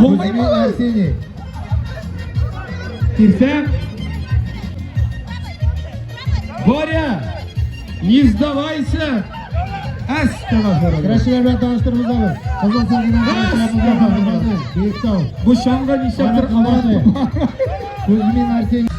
Булмый Кузьмин малай. Арсений. Тирсәң. Боря, не сдавайся. Әстәгъфирулла. Көрәшчеләр белән таныштырабыз әле. Кызыл сәгыйдән көрәшчеләребез Биектау. Бу чаңга нишләптер Кузьмин Арсений.